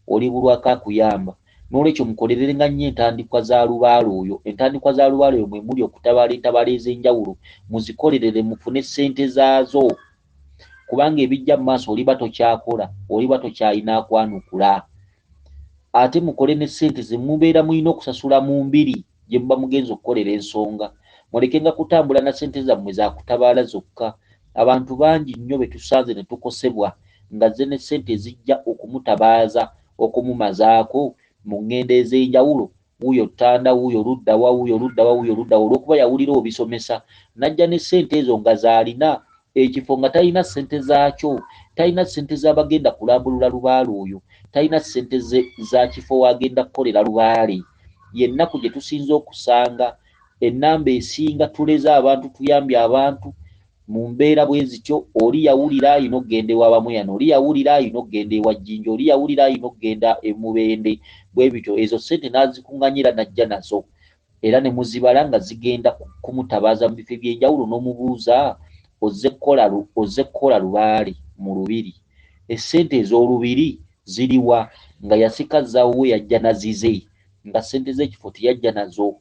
oli bulwako akuyamba. N'olwekyo mukolererenga nnyo entandikwa za lubaale oyo. Entandikwa za lubaale oyo mwe muli okutabaala entabaala ez'enjawulo, muzikolerere mufune ssente zaazo. Kubanga ebijja mu maaso oliba tokyakola, oliba tokyalina akwanukula. Ate mukole ne ssente ze mubeera mulina okusasula mu mbiri gye muba mugenze okukolera ensonga. Mulekenga kutambula na ssente zammwe za kutabaala zokka. Abantu bangi nnyo be tusanze ne tukosebwa nga azze ne ssente ezijja okumutabaaza, okumumazaako mu ŋŋendo ez'enjawulo, wuuyo Ttanda, wuuyo ludda wa, wuuyo ludda wa, wuuyo ludda wa, olw'okuba yawulira obisomesa, n'ajja ne ssente ezo nga z'alina, ekifo nga talina ssente zaakyo, talina ssente z'abagenda kulambulula lubaale oyo, talina ssente za kifo w'agenda kukolera lubaale. Y'ennaku gye tusinze okusanga, ennamba esinga tuleze abantu, tuyambye abantu mu mbeera bwe zityo, oli yawulira alina okugenda ewa Bamweyana, oli yawulira alina okugenda ewa Jjinja, oli yawulira alina okugenda e Mubende, bwe bityo ezo ssente n'azikuŋŋaanya era n'ajja nazo. Era ne muzibala nga zigenda kumutabaaza mu bifo eby'enjawulo n'omubuuza ozze kukola ozze kukola lubaale mu lubiri. Essente ez'olubiri ziriwa? Nga yasika zawuwe yajja na zize, nga ssente z'ekifo teyajja nazo.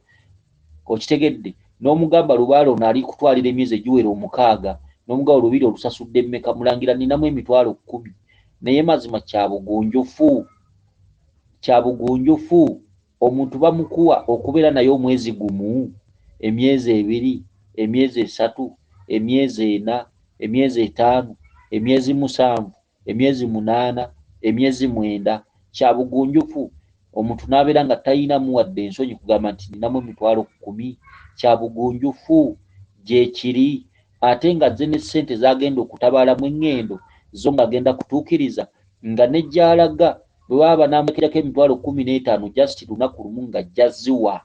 Okitegedde? N'omugamba lubaale ono ali kutwalira emyezi egiwera 6, n'omugamba olubiri olusasudde mmeka? Mulangira nninamu emitwalo 10. Naye mazima kya bugunjufu, kya bugunjufu omuntu bamukuwa okubeera naye omwezi 1, emyezi 2, emyezi 3, emyezi 4, emyezi 5, emyezi 7, emyezi 8, emyezi 9. Kya bugunjufu omuntu n'abeera nga talinamu wadde ensonyi kugamba nti nninamu emitwalo 10. Kya bugunjufu gyekiri, ate nga azze ne ssente z'agenda okutabaalamu eŋŋendo zo ng'agenda kutuukiriza, nga ne gy'alaga bwe baba banaamulekerako emitwalo 15 just lunaku lumu ng'ajja ziwa,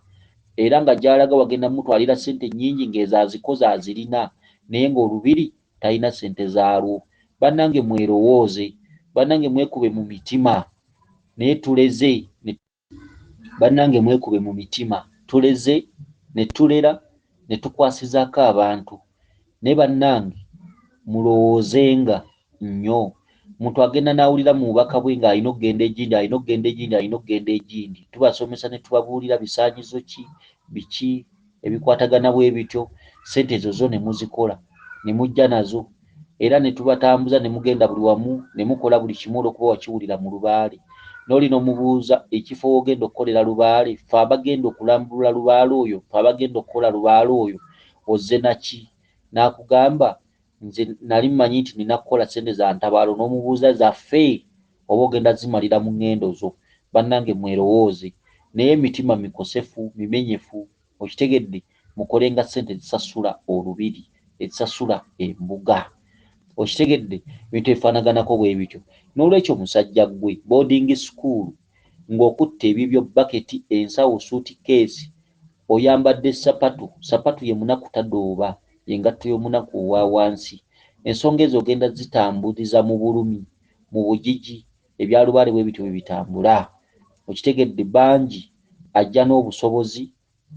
era nga gy'alaga wagenda mutwalira ssente nnyingi ng'ezo azikoze azirina, naye ng'olubiri talina ssente zaalwo. Bannange mwerowooze, bannange mwekube mu mitima, naye tuleze bannange mwekube mu mitima, tuleze ne tulera ne tukwasizaako abantu. Naye bannange mulowoozenga nnyo. Omuntu agenda n'awulira mu bubaka bwe ng'alina okugenda egindi, alina okugenda egindi, alina okugenda egindi. Tubasomesa ne tubabuulira bisaanyizo ki, biki ebikwatagana bwe bityo, ssente ezo zo ne muzikola, ne mujja nazo. Era ne tubatambuza ne mugenda buli wamu, ne mukola buli kimu olw'okuba wakiwulira mu lubaale. N'oli n'omubuuza ekifo w'ogenda okukolera lubaale, ffe abagenda okulambulula lubaale oyo, ffe abagenda okukola lubaale oyo, ozze na ki? N'akugamba nze nali mmanyi nti nina kukola ssente za ntabaalo, n'omubuuza zaffe oba ogenda zimalira mu ŋŋendo zo. Bannange mwerowooze, naye emitima mikosefu, mimenyefu, okitegedde, mukolenga ssente ezisasula olubiri, ezisasula embuga. Okitegedde, ebintu ebifaanaganako bwe bityo. N'olwekyo musajja ggwe boarding school ng'okutta ebibyo baketi, ensawo, suitcase, oyambadde ssapatu, ssapatu ye munaku tadooba, y'engatto y'omunaku owa wansi. Ensonga ezo ogenda zitambuliza mu bulumi, mu bugigi, ebya lubaale bwe bityo bwe bitambula. Okitegedde, bangi ajja n'obusobozi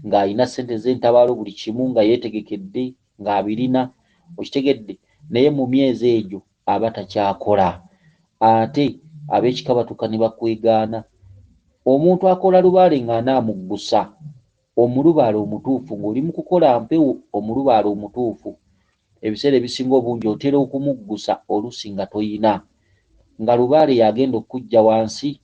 ng'alina ssente z'entabaalo buli kimu nga yeetegekedde ng'abirina, okitegedde, naye mu myezi egyo aba takyakola. Ate ab'ekika batuuka ne bakwegaana. Omuntu akola lubaale ng'anaamuggusa omulubaale omutuufu ng'oli mu kukola mpewo, omulubaale omutuufu ebiseera ebisinga obungi otera okumuggusa oluusi nga toyina, nga lubaale y'agenda okujja wansi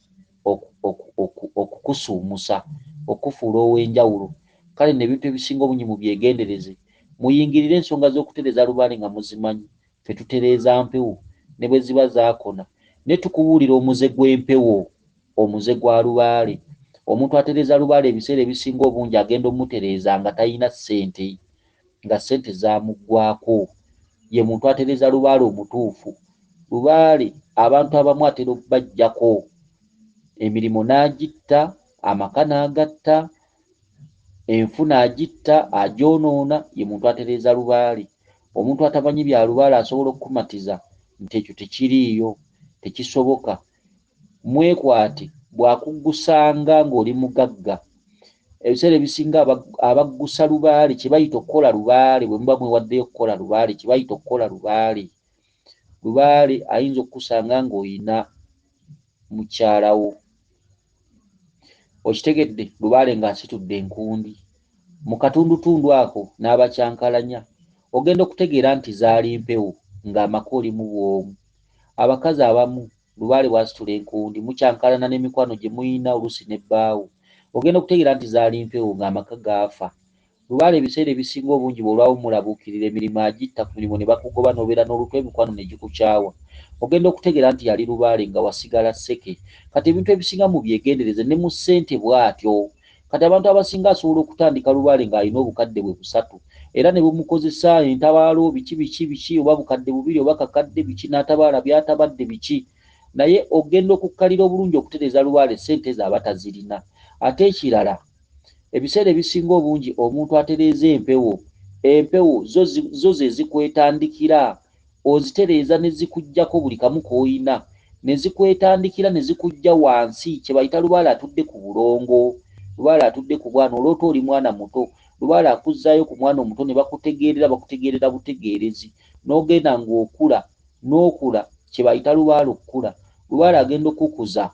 okukusuumusa, okufuula ow'enjawulo. Kale n'ebintu ebisinga obungi mubyegendereze, muyingirire ensonga z'okutereeza lubaale nga muzimanyi. Ffe tutereeza mpewo ne bwe ziba zaakona, ne tukubuulira omuze gw'empewo, omuze gwa lubaale. Omuntu atereeza lubaale ebiseera ebisinga obungi agenda omutereeza nga talina ssente, nga ssente zaamuggwako. Ye muntu atereeza lubaale omutuufu. Lubaale abantu abamu atera okubaggyako emirimu n'agitta, amaka n'agatta, Enfuna agitta, agyonoona, ye muntu atereeza lubaale. Omuntu atamanyi bya lubaale asobola okukumatiza nti ekyo tekiriiyo, tekisoboka. Mwekwate bw'akugusanga ng'oli mugagga. Ebiseera ebisinga abaggusa lubaale kye bayita okukola lubaale, bwe muba mwewaddeyo okukola lubaale, kye bayita okukola lubaale. Lubaale ayinza okukusanga ng'olina mukyalawo. Okitegedde? Lubaale ng'asitudde enkundi mu katundutundu ako n'abakyankalanya. Ogenda okutegeera nti zaali mpewo ng'amaka olimu bw'omu. Abakazi abamu lubaale bw'asitula enkundi mukyankalana n'emikwano gye muyina oluusi ne bbaawo. Ogenda okutegeera nti zaali mpewo ng'amaka gaafa. Lubaale ebiseera ebisinga obungi bw'olwawo mulabuukirira emirimu agitta ku mirimu ne bakugoba n'obeera n'olutwe emikwano ne gikukyawa. Ogenda okutegeera nti yali lubaale nga wasigala sseke. Kati ebintu ebisinga mubyegendereze ne mu ssente bw'atyo. Kati abantu abasinga asobola okutandika lubaale ng'alina obukadde bwe busatu era ne bumukozesa entabaalo biki biki biki oba bukadde bubiri oba kakadde biki n'atabaala by'atabadde biki. Naye ogenda okukkalira obulungi okutereeza lubaale ssente ezo aba tazirina. Ate ekirala ebiseera ebisinga obungi omuntu atereeza empewo, empewo zo zo ze zikwetandikira, ozitereeza ne zikuggyako buli kamu k'olina, ne zikwetandikira ne zikuggya wansi kye bayita lubaale atudde ku bulongo, lubaale atudde ku bwana, oloota oli mwana muto, lubaale akuzzaayo ku mwana omuto ne bakutegeerera bakutegeerera butegeerezi n'ogenda ng'okula n'okula kye bayita lubaale okukula. Lubaale agenda okukuza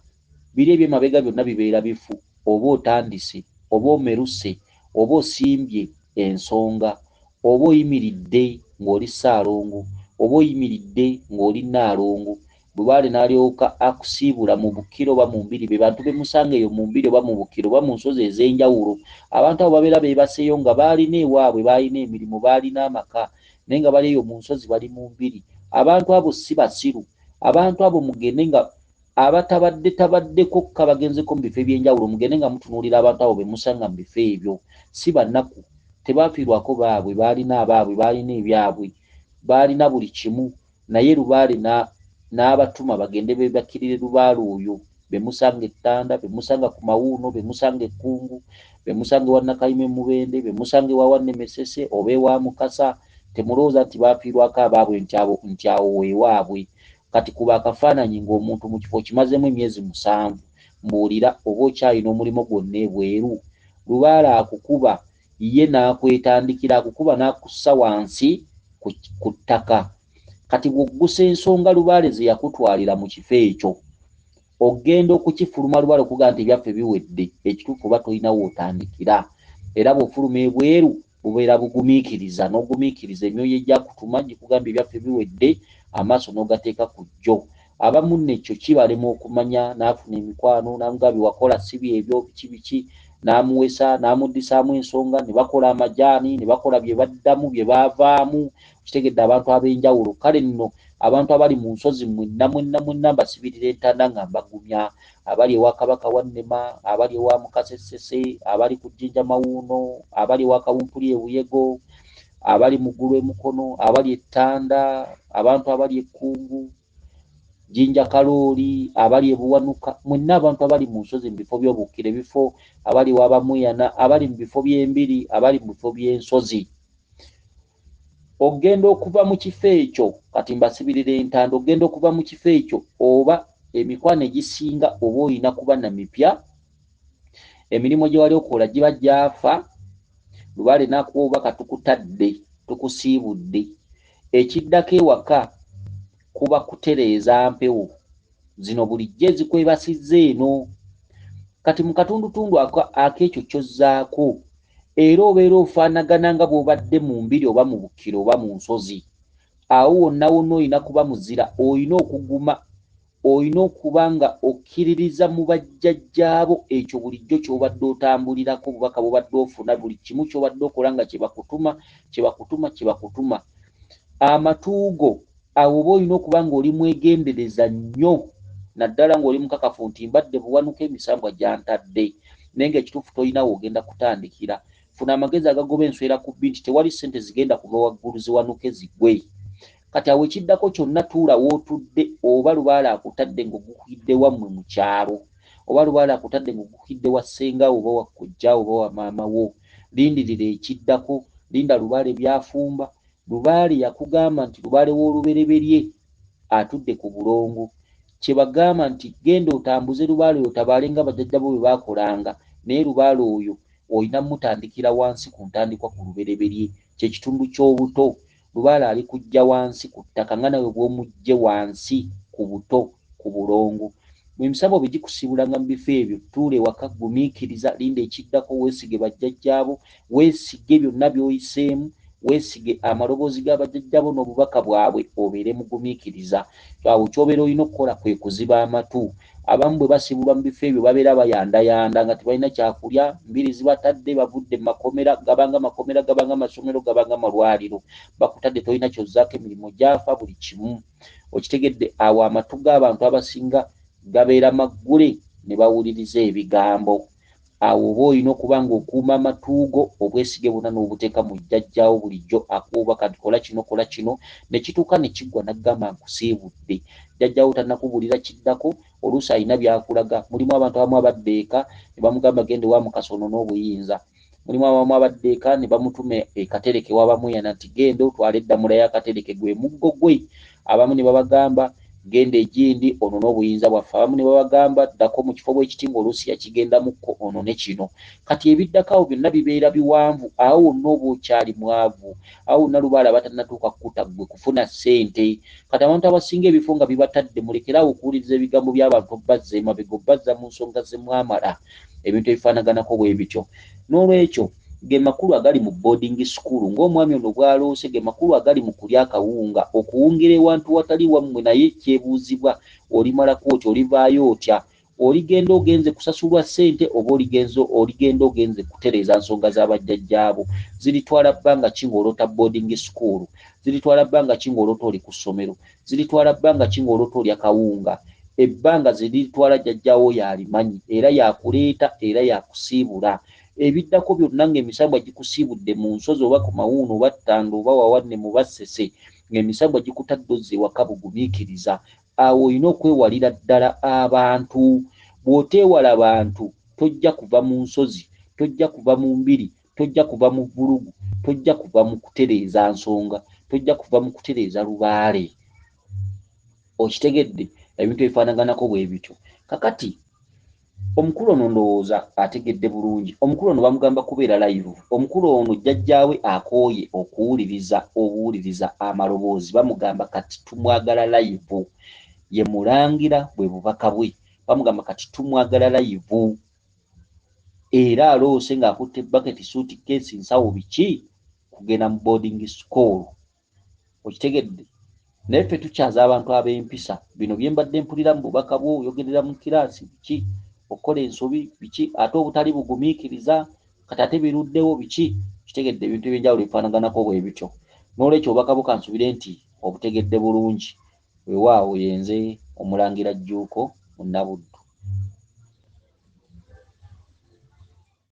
biri eby'emabega byonna bibeera bifu oba otandise oba omeruse oba osimbye ensonga oba oyimiridde ng'oli Ssaalongo oba oyimiridde ng'oli Nnaalongo Lubaale n'alyoka akusiibula mu Bukira oba mu mbiri. Be bantu be musanga eyo mu mbiri oba mu Bukira oba mu nsozi ez'enjawulo. Abantu abo babeera beebaseeyo nga baalina ewaabwe, baalina emirimu, baalina amaka naye nga bali eyo mu nsozi bali mu mbiri. Abantu abo si basiru. Abantu abo mugende nga abatabadde tabaddeko kka bagenzeko mu bifo eby'enjawulo mugende nga mutunuulira abantu abo be musanga mu bifo ebyo. Si banaku. Tebaafiirwako baabwe, baalina abaabwe, baalina ebyabwe, baalina buli kimu naye lubaale n'a, n'abatuma bagende beebakirire lubaale oyo be musanga e Ttanda, be musanga ku Mawuuno, be musanga e Kkungu, be musanga ewa Nakayima e Mubende, be musanga ewa Wannema e Ssese oba ewa Mukasa. Temulowooza nti baafiirwako abaabwe nti abo, nti awo we waabwe. Kati kuba akafaananyi ng'omuntu mu kifo okimazeemu emyezi musanvu, mbuulira oba okyalina omulimu gwonna ebweru? Lubaale akukuba ye n'akwetandikira, akukuba n'akussa wansi ku, ku ttaka. Kati bw'oggusa ensonga lubaale ze yakutwalira mu kifo ekyo, ogenda okukifuluma lubaale okugamba nti ebyaffe biwedde, ekituufu oba tolina w'otandikira. Era bw'ofuluma ebweru bubeera bugumiikiriza, n'ogumiikiriza emyoyo egyakutuma gikugambye ebyaffe biwedde, amaaso n'ogateeka ku gyo. Abamu nno ekyo kibalema okumanya, n'afuna emikwano n'amugamba bye wakola si byebyo biki biki, n'amuwesa n'amuddisaamu ensonga ne bakola amajaani ne bakola bye baddamu bye baavaamu, okitegedde abantu ab'enjawulo. Kale nno abantu abali mu nsozi mwenna mwenna mwenna mbasibirira entanda nga mbagumya, abali ewa Kabaka Wannema, abali ewa Mukasa e Ssese, abali ku Jjinja Mawuuno, abali ewa Kawumpuli e Buyego, abali mu Ggulu e Mukono, abali e Ttanda, abantu abali e Kkungu, Jinja Kalooli, abali e Buwanuka, mwenna abantu abali mu nsozi mu bifo by'obukkiro, ebifo abali ewa Bamweyana, abali mu bifo by'embiri, abali mu bifo by'ensozi. Ogenda okuva mu kifo ekyo, kati mbasibirira entanda, ogenda okuva mu kifo ekyo oba emikwano egisinga oba olina kuba na mipya, emirimu gye wali okola giba gyafa, lubaale n'akuwa obubaka tukutadde, tukusiibudde. Ekiddako ewaka kuba kutereeza mpewo zino bulijjo ezikwebasizza eno. Kati mu katundutundu ak'ekyo ky'ozzaako era obeera ofaanagana nga bw'obadde mu mbiri oba mu Bukira oba mu nsozi. Awo wonna wonna olina kuba muzira, olina okuguma, olina okuba nga okkiririza mu bajjajjaabo ekyo bulijjo ky'obadde otambulirako, obubaka bw'obadde ofuna, buli kimu ky'obadde okola nga kye bakutuma, kye bakutuma, kye bakutuma. Amatu go awo oba olina okuba ng'oli mwegendereza nnyo naddala ng'oli mukakafu nti mbadde buwanuka emisambwa gyantadde naye ng'ekituufu tolina w'ogenda kutandikira. Funa amagezi agagoba enswera ku bbi nti tewali ssente zigenda kuva waggulu ziwanuke zigwe. Kati awo ekiddako kyonna tuula w'otudde oba lubaale akutadde ng'oggukidde wammwe mu kyalo oba lubaale akutadde ng'oggukidde wa ssenga wo oba wa kojja wo oba wa maama wo. Lindirira ekiddako, linda lubaale by'afumba. Lubaale yakugamba nti lubaale w'olubereberye atudde ku bulongo. Kye bagamba nti genda otambuze lubaale oyo, otabaale nga bajjajja bo bwe baakolanga, naye lubaale oyo olina mutandikira wansi ku ntandikwa ku lubereberye, kye kitundu ky'obuto. Lubaale ali kujja wansi ku ttaka nga nawe bw'omuggye wansi ku buto ku bulongo. Emisambwa bwe gikusibulanga mu bifo ebyo, tuula ewaka, gumiikiriza, linda ekiddako, weesige bajjajjaabo, weesige byonna by'oyiseemu, weesige amaloboozi ga bajjajjaabo n'obubaka bwabwe, obeere mugumiikiriza. Awo ky'obeera olina okukola kwe kuziba amatu. Abamu bwe basibulwa mu bifo ebyo babeera bayandayanda nga tebalina kyakulya, mbiri zibatadde, bavudde mu makomera, gabanga makomera, gabanga masomero, gabanga malwaliro, bakutadde tolina ky'ozzaako, emirimu gyafa, buli kimu. Okitegedde? Awo amatu g'abantu abasinga gabeera maggule ne bawuliriza ebigambo. Awo oba olina okuba ng'okuuma amatu go, obwesige bwonna n'obuteeka mu jjajjaawo bulijjo akuwa obubaka nti kola kino, kola kino, ne kituuka ne kiggwa n'aggamba nkusiibudde. Jjajjaawo tannakubuulira kiddako, oluusi alina by'akulaga. Mulimu abantu abamu abadda eka ne bamugamba genda ewa Mukasa onone obuyinza. Mulimu abamu abadda eka ne bamutuma e Katereke wa Bamweyana nti genda otwale eddamula ya Katereke gwe muggo gwe. Abamu ne babagamba genda egindi onone obuyinza bwaffe. Abamu ne babagamba ddako mu kifo bwekiti ng'oluusi yakigendamukko onone kino. Kati ebiddako awo byonna bibeera biwanvu, awo wonna oba okyali mwavu, awo wonna lubaale aba tannatuuka kukuta ggwe kufuna ssente. Kati abantu abasinga ebifo nga bibatadde, mulekere awo okuwuliriza ebigambo by'abantu obbazza emabega, obbazza mu nsonga ze mwamala, ebintu ebifaanaganako bwe bityo. N'olwekyo ge makulu agali mu boarding school ng'omwami ono bw'aloose, ge makulu agali mu kulya akawunga, okuwungira ewantu watali wammwe. Naye kyebuuzibwa, olimalako otya? Olivaayo otya? Oligenda ogenze kusasulwa ssente oba oligenda ogenze kutereeza nsonga za bajjajjaabo? Ziritwala bbanga ki ng'oloota boarding school? Ziritwala bbanga ki ng'oloota oli ku ssomero? Ziritwala bbanga ki ng'oloota olya kawunga? Ebbanga ziritwala jjajjaawo y'alimanyi, era yakuleeta era yakusiibula. Ebiddako byonna ng'emisambwa gikusiibudde mu nsozi oba ku mawuuno oba ttanda oba wawanne mu Bassese, ng'emisambwa gikutadde ozza ewaka, bugumiikiriza. Awo olina okwewalira ddala abantu. Bw'oteewala bantu tojja kuva mu nsozi, tojja kuva mu mbiri, tojja kuva mu vvulugu, tojja kuva mu kutereeza nsonga, tojja kuva mu kutereeza lubaale. Okitegedde? Ebintu ebifaanaganako bwe bityo. Kakati omukulu ono ndowooza ategedde bulungi. Omukulu ono bamugamba kubeera live. Omukulu ono jjajjaawe akooye okuwuliriza obuwuliriza amaloboozi, bamugamba kati tumwagala live. Ye mulangira bwe bubaka bwe, bamugamba kati tumwagala live. Era aloose ng'akutte bucket, suitcase, nsawo, biki, kugenda mu boarding school. Okitegedde? Naye ffe tukyaza abantu ab'empisa. Bino bye mbadde mpulira mu bubaka bwo, oyogerera mu kiraasi, biki, okukola ensobi, biki, ate obutali bugumiikiriza, kati ate biruddewo biki. Kitegedde? Ebintu ebyenjawulo ebifaanaganako bwe bityo. N'olwekyo obubaka bwo kansubire nti obutegedde bulungi. Weewaawo, yenze Omulangira Jjuuko Munnabuddu.